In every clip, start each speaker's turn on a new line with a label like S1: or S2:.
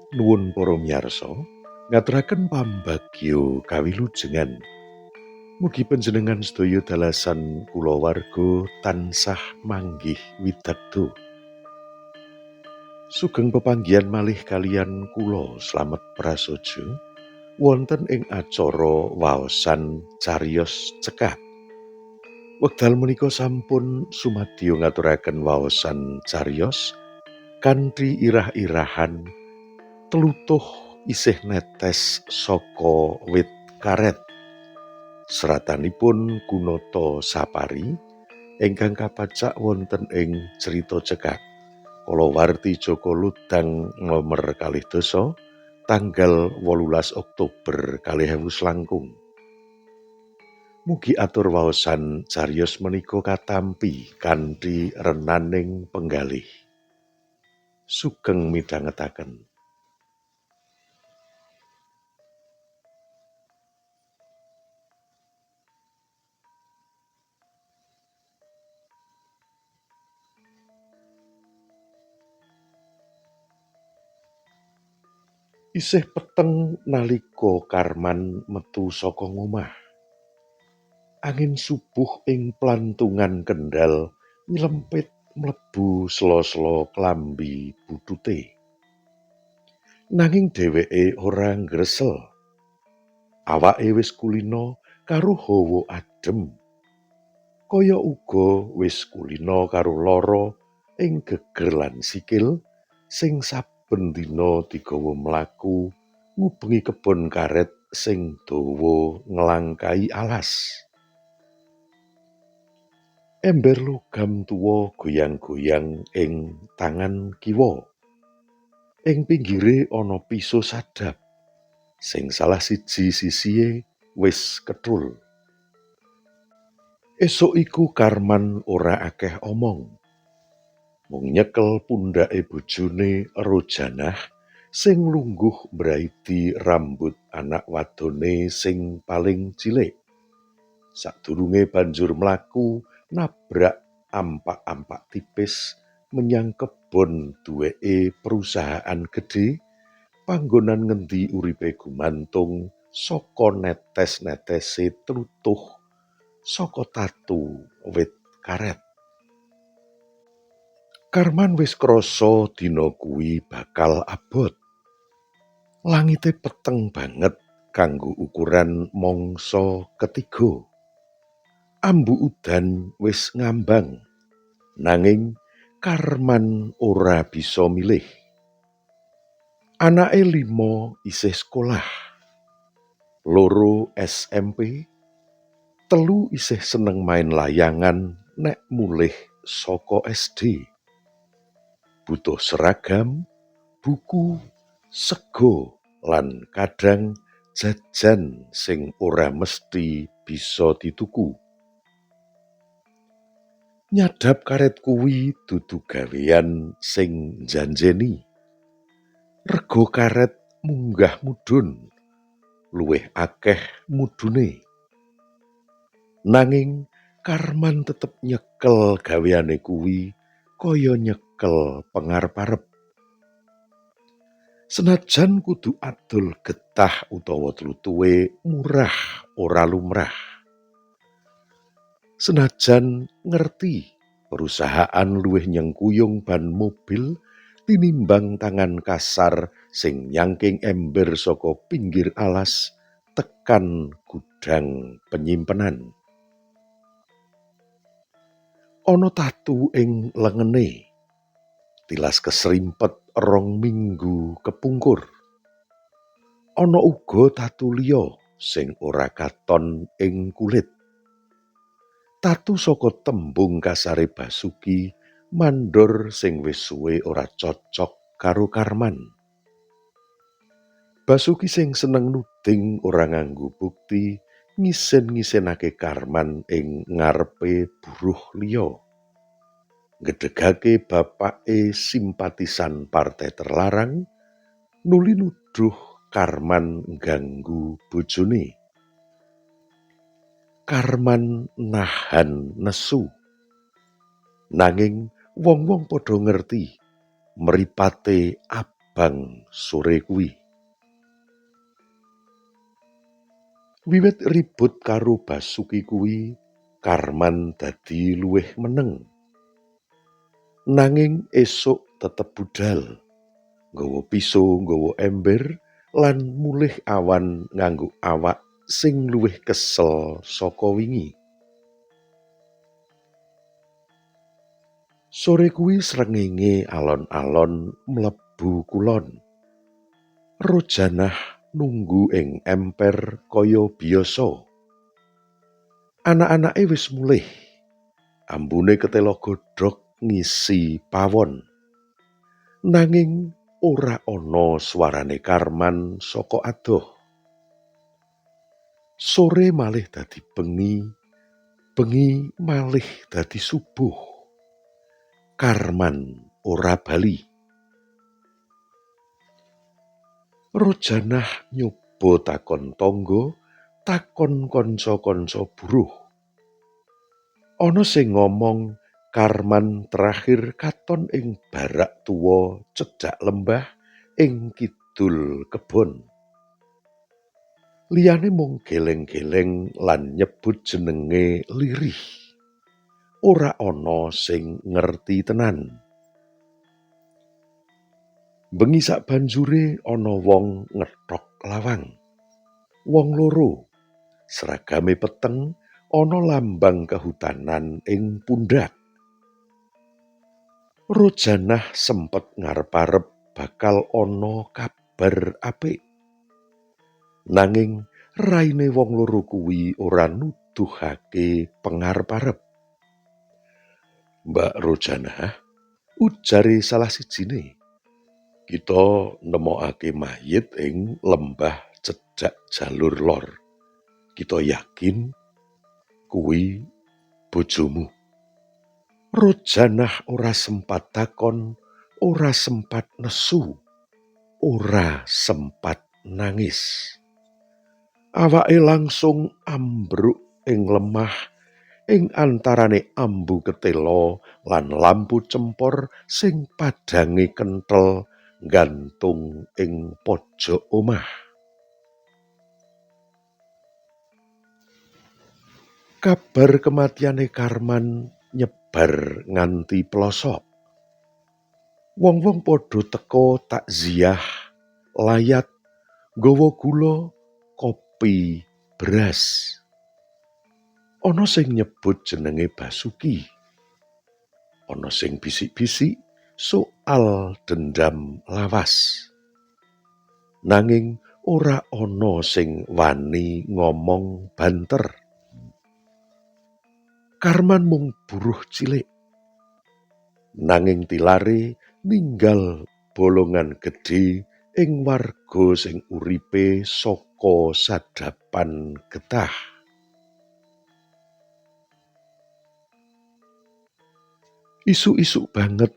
S1: Nuwun para miyarsa, ngaturaken pambagya kawilujengan. Mugi panjenengan sedaya dalasan kulawarga tansah manggih widagda. Sugeng pepanggihan malih kaliyan kula Slamet Prasojo wonten ing acara waosan cariyos cekak. Wekdal menika sampun sumadyo ngaturaken waosan cariyos kanthi irah-irahan tlutuh isih netes saka wit karet. Seratanipun Gunata Sapari ingkang kapacak wonten ing Crita Cekak kalawarti Jaka Lodang nomer 12 tanggal 18 Oktober 2000 langkung. Mugi atur waosan cariyos menika katampi kanthi renaning penggalih. Sugeng midhangetaken. Isih peteng nalika Karman metu saka ngomah. Angin subuh ing plantungan Kendal nylempit mlebu sela-sela klambi buthute. Nanging dheweke ora nggresel. Awake wis kulina karo hawa adhem. Kaya uga wis kulina karo lara ing geger lan sikil sing saben dina digawa mlaku ngubengi kebon karet sing dawa nglangkai alas. Ember logam tuwa goyang-goyang ing tangan kiwa. Ing pinggire ana piso sadap sing salah siji sisihe wis kethul. Esuk iku Karman ora akeh omong. Mung nyekel pundhake bojone Rojanah sing lungguh mbraidi rambut anak wadone sing paling cilik. Sadurunge banjur mlaku nabrak ampak-ampak tipis menyang kebon duweke perusahaan gedhe, panggonan ngendi uripe gumantung saka netes-netese tlutuh saka tatu wit karet. Karman wis krasa dina kuwi bakal abot. Langite peteng banget kanggo ukuran mangsa ketiga. Ambu udan wis ngambang, nanging Karman ora bisa milih. Anake 5 isih sekolah, 2 SMP, 3 isih seneng main layangan nek mulih saka SD. Butuh seragam, buku, sego lan kadang jajan sing ora mesti bisa dituku. Nyadap karet kuwi dudu gawean sing njanjeni. Rega karet munggah mudhun, luwih akeh mudhune. Nanging Karman tetep nyekel gaweane kuwi kaya nyekel pengarep-arep. Senajan kudu adol getah utawa tlutuhe murah ora lumrah. Senajan ngerti perusahaan luwih nyengkuyung ban mobil tinimbang tangan kasar sing nyangking ember saka pinggir alas tekan gudang penyimpenan. Ana tatu ing lengene, tilas kesrimpet 2 minggu kepungkur. Ana uga tatu liya sing ora katon ing kulit. Tatu saka tembung kasare Basuki mandor sing wis suwe ora cocok karo Karman. Basuki sing seneng nuding ora nganggo bukti ngisen-ngisenake Karman ing ngarepe buruh liya. Ngedegake bapake simpatisan partai terlarang, nuli nuduh Karman ngganggu bojone. Karman nahan nesu. Nanging wong-wong padha ngerti mripate abang sore kuwi. Wiwit ribut karo Basuki kuwi, Karman dadi luwih meneng. Nanging esuk tetep budal, nggawa piso, nggawa ember, lan mulih awan nganggo awak sing luwih kesel saka wingi. Sore kuwi srengenge alon-alon mlebu kulon. Rojanah nunggu ing emper kaya biyasa. Anak-anake wis mulih. Ambune ketela godhog ngisi pawon. Nanging ora ana swarane Karman saka adoh. Sore malih dadi bengi, bengi malih dadi subuh. Karman ora bali. Rojanah nyoba takon tangga, takon kanca-kanca buruh. Ana sing ngomong Karman terakhir katon ing barak tuwa cedhak lembah ing kidul kebon. Liyane mung geleng-geleng lan nyebut jenenge lirih. Ora ana sing ngerti tenan. Bengi sabanjure ana wong ngethok lawang. Wong loro, seragame peteng, ana lambang kehutanan ing pundak. Rojanah sempet ngarep-arep bakal ana kabar apik. Nanging raine wong loro kuwi ora nuduhake pengarep-arep. Mbak Rojanah, ujare salah sijine, kita nemokake mayit ing lembah cedhak jalur lor. Kita yakin kuwi bojomu. Rojanah ora sempat takon, ora sempat nesu, ora sempat nangis. Awake langsung ambruk ing lemah ing antarane ambu ketela lan lampu cempor sing padhange kenthel nggantung ing pojok omah. Kabar kematiane Karman nyebar nganti pelosok. Wong-wong padha teka takziah, layat, nggawa gula, kopi, beras. Ana sing nyebut jenenge Basuki. Ana sing bisik-bisik soal dendam lawas. Nanging ora ana sing wani ngomong banter. Karman mung buruh cilik. Nanging tilare ninggal bolongan gedhe ing warga sing uripe saka sadapan getah. Isuk-isuk banget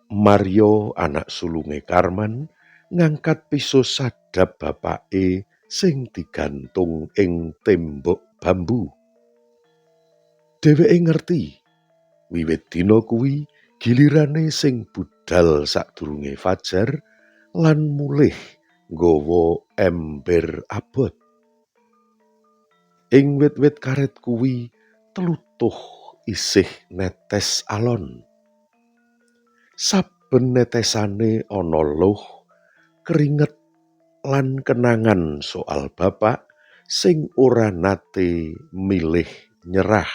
S1: Mario anak sulunge Karman ngangkat piso sadap bapake sing digantung ing tembok bambu. Dheweke ngerti wiwit dina kuwi gilirane sing budal sadurunge fajar lan mulih nggawa ember abot. Ing wit-wit karet kuwi tlutuh isih netes alon. Saben netesane ana luh, keringet lan kenangan soal bapak sing ora nate milih nyerah.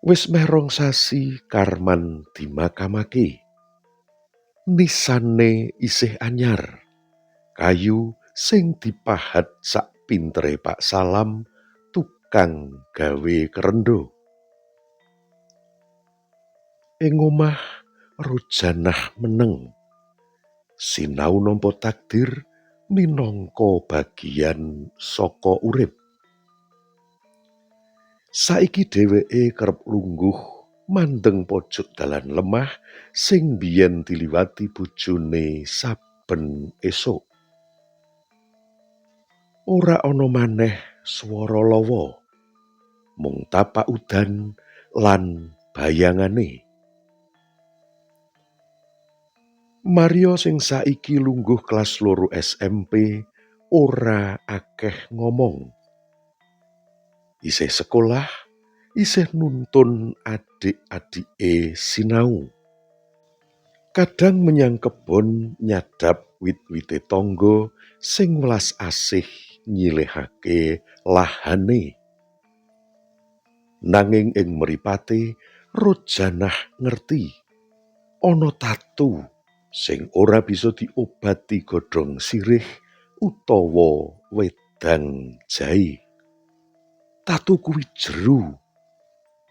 S1: Wis meh 2 sasi Karman dimakamake. Nisane isih anyar. Kayu sing dipahat sak pintere Pak Salam tukang gawe kerendo. Ing omah Rojanah meneng. Sinau nampa takdir minangka bagian saka urip. Saiki dheweke kerep lungguh mandeng pojok dalan lemah sing biyen diliwati bojone saben esuk. Ora ana maneh swara lawa. Mung tapak udan lan bayangane. Mario sing saiki lungguh kelas 2 SMP ora akeh ngomong. Isih sekolah, isih nuntun adik-adike sinau. Kadang menyang kebon nyadap wit-wite tangga sing welas asih nyilihake lahane. Nanging ing mripate Rojanah ngerti ana tatu sing ora bisa diobati godhong sirih utawa wedang jahe. Tatu kuwi jeru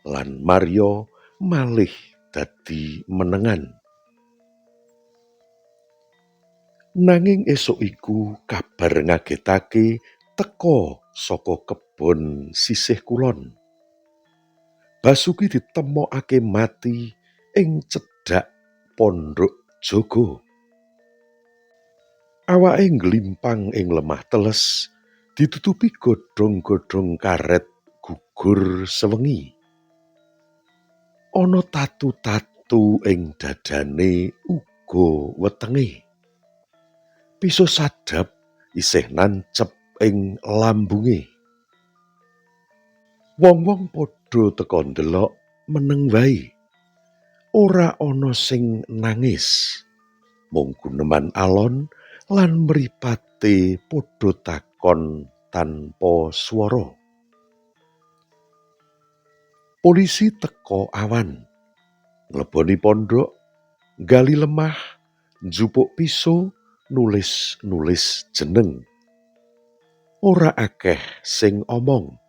S1: lan Mario malih dadi menengan. Nanging esuk iku kabar ngagetake teka saka kebon sisih kulon. Basuki ditemokake mati ing cedhak pondok jaga. Awake ngglimpang ing lemah teles, ditutupi godhong-godhong karet gugur sewengi. Ana tatu-tatu ing dadane uga wetenge. Piso sadap isih nancep ing lambunge. Wong-wong padha teka ndelok meneng wae. Ora ana sing nangis. Mung guneman alon lan mripate padha takon tanpa swara. Polisi teka awan, ngleboni pondok, nggali lemah, njupuk piso, nulis-nulis jeneng. Ora akeh sing omong.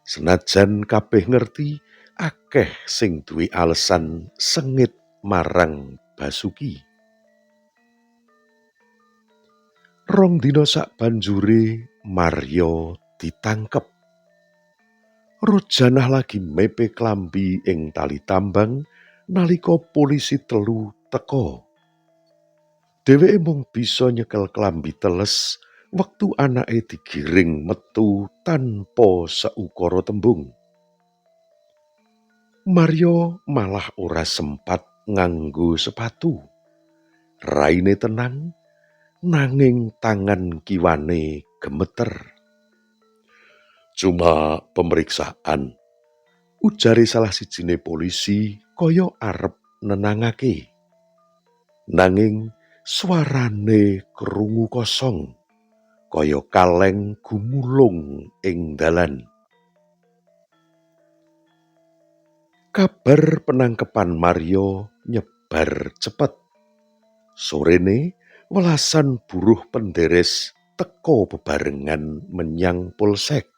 S1: Senajan kabeh ngerti, akeh sing duwe alesan sengit marang Basuki. 2 dina sabanjure Mario ditangkep. Rojanah lagi mepe klambi ing tali tambang nalika polisi 3 teka. Dheweke mung bisa nyekel klambi teles wektu anake digiring metu tanpa saukara tembung. Mario malah ora sempat nganggo sepatu. Raine tenang, nanging tangan kiwane gemeter. Cuma pemeriksaan, ujare salah sijine polisi kaya arep nenangake. Nanging swarane krungu kosong, kaya kaleng gumulung ing dalan. Kabar penangkepan Mario nyebar cepet. Sorene welasan buruh penderes teka bebarengan menyang polsek.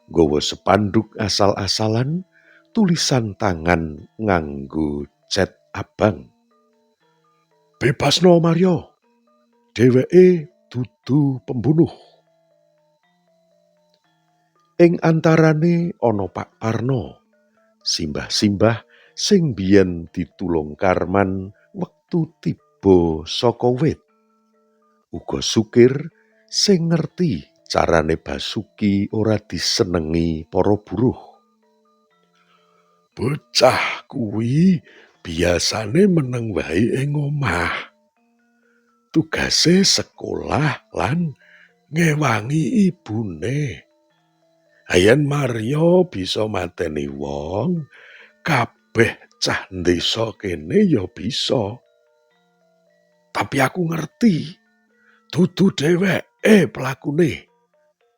S1: Nggawa sepanduk asal-asalan, tulisan tangan nganggo cat abang. Bebasno Mario, dheweke dudu pembunuh. Ing antarane ana Pak Parno, simbah-simbah sing biyen ditulung Karman wektu tiba saka wit. Uga sukir sing ngerti carane Basuki ora disenengi para buruh. Bocah kuwi biasane meneng wae ing omah. Tugase sekolah lan ngewangi ibune. Yen Mario bisa mateni wong, kabeh cah desa kene ya bisa. Tapi aku ngerti, dudu dheweke pelakune.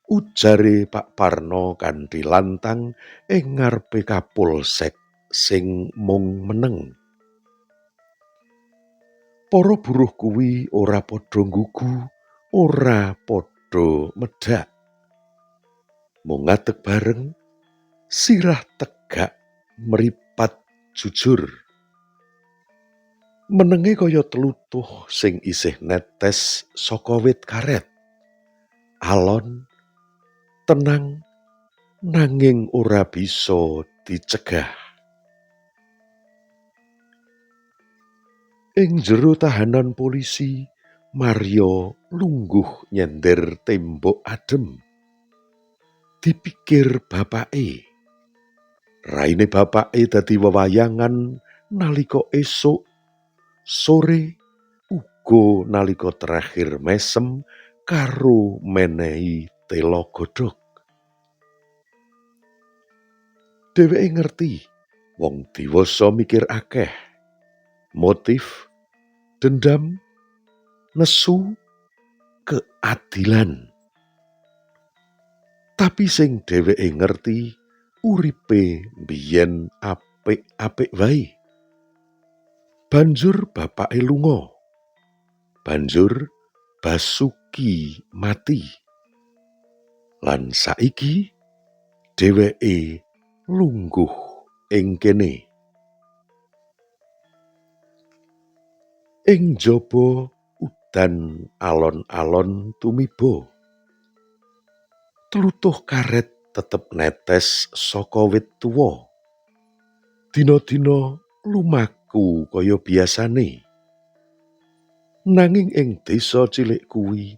S1: Ujare Pak Parno kanthi lantang ing ngarepe Kapolsek sing mung meneng. Para buruh kuwi ora padha nggugu, ora padha medhak. Mung ngadeg bareng, sirah tegak, mripat jujur. Menenge kaya tlutuh sing isih netes saka wit karet. Alon, tenang, nanging ora bisa dicegah. Ing jero tahanan polisi, Mario lungguh nyender tembok adem. Dipikir bapake. Raine bapake dadi wewayangan nalika esuk, sore, uga nalika terakhir mesem karo menehi tela godhog. Dheweke ngerti wong diwasa mikir akeh, motif, dendam, nesu, keadilan. Tapi sing dheweke ngerti uripe mbiyen apik-apik wae. Banjur bapake lunga. Banjur Basuki mati. Lan saiki dheweke lungguh ing kene. Ing jaba udan alon-alon tumiba. Tlutuh karet tetep netes saka wit tuwa. Dina-dina lumaku kaya biasane. Nanging ing desa cilik kuwi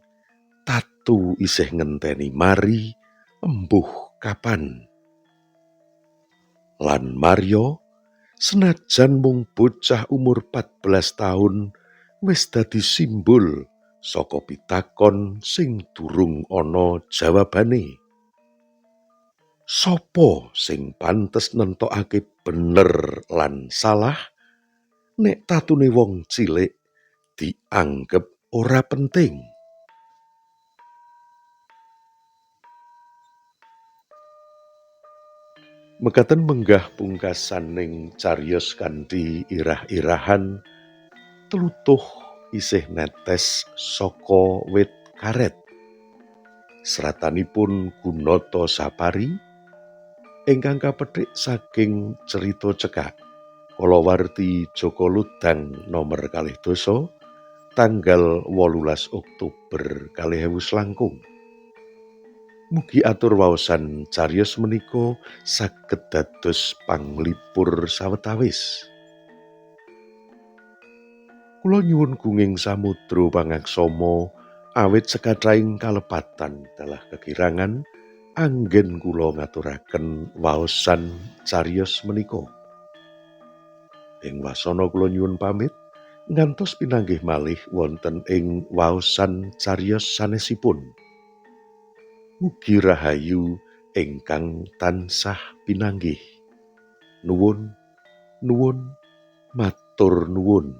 S1: tatu isih ngenteni mari embuh kapan. Lan Mario senajan mung bocah umur 14 taun wis dadi simbol saka pitakon sing durung ana jawabane. Sapa sing pantes nentokake bener lan salah nek tatune wong cilik dianggep ora penting? Mekaten menggah pungkasaning cariyos kanthi irah-irahan tlutuh isih netes saka wit karet. Seratanipun Gunata Sapari ingkang kapethik saking cerita cekak kalawarti Jaka Lodang nomer 12 tanggal 18 Oktober 2000 langkung. Mugi atur waosan cariyos menika saged dados panglipur sawetawis. Kula nyuwun gunging samudra pangaksama awit sekathahing kalepatan dalah kekirangan anggen kula ngaturaken waosan cariyos menika. Ing wasana kula nyuwun pamit ngantos pinanggih malih wonten ing waosan cariyos sanesipun. Mugi rahayu ingkang tansah pinanggih. Nuwun, nuwun, matur nuwun.